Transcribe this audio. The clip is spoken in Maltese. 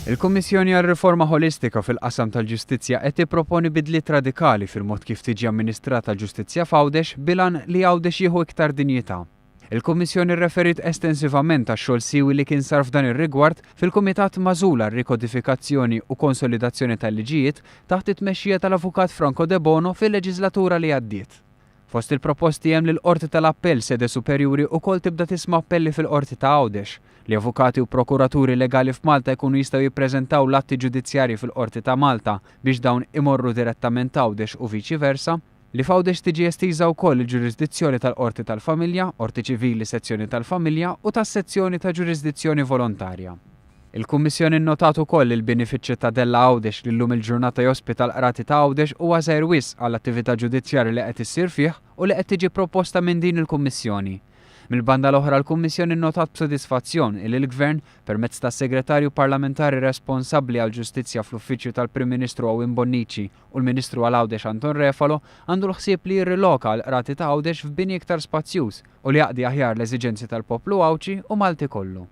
Il-Kummissjoni għal Riforma Ħolistika fil-qasam tal-ġustizzja qed tipproponi bidliet radikali fil-mod kif tiġi amministrata l-ġustizzja f'Għawdex bil-għan li Għawdex jieħu iktar dinjità. Il-Kummissjoni rreferiet estensivament għax-xogħol siewi li kien sar f'dan ir-rigward fil-Kumitat magħżul għar-Rikodifikazzjoni u Konsolidazzjoni tal-Liġijiet taħt it-tmexxija tal-Avukat Franco Debono fil-leġiżlatura li għaddiet. Fost il-proposti hemm li l-Qorti tal-Appell sede superjuri ukoll tibda tisma' appelli fil-Qorti ta' Għawdex, li avukati u prokuraturi legali f'Malta jkunu jistgħu jippreżentaw l-atti ġudizzjarji fil-Qorti ta' Malta biex dawn imorru direttament Għawdex u viċi versa, li f'Għawdex tiġi estiża wkoll il-ġurisdizzjoni tal-Qorti tal-Familja, Qorti Ċivili Sezzjoni tal-Familja u tas-Sezzjoni ta' Ġurisdizzjoni Volontarja. Il-Kummissjoni nnotat ukoll li l-bini fiċ-Ċittadella Għawdex li llum il-ġurnata jospita l-Qrati ta' Għawdex huwa żgħir wisq għall-attività ġudizzjarja li qed issir fih u li qed tiġi proposta minn din il-Kummissjoni. Mill-banda l-oħra l-Kummissjoni nnotat b'sodisfazzjon illi l-Gvern, permezz tas-Segretarju Parlamentari responsabbli għall-Ġustizzja fl-Uffiċċju tal-Prim Ministru Owen Bonnici u l-Ministru għal Għawdex Anton Refalo, għandu l-ħsieb li jirriloka l-Qrati ta' Għawdex f'bini iktar spazjuż u li jaqdi aħjar l-eżiġenzi tal-poplu Għawdxi u Malti kollu.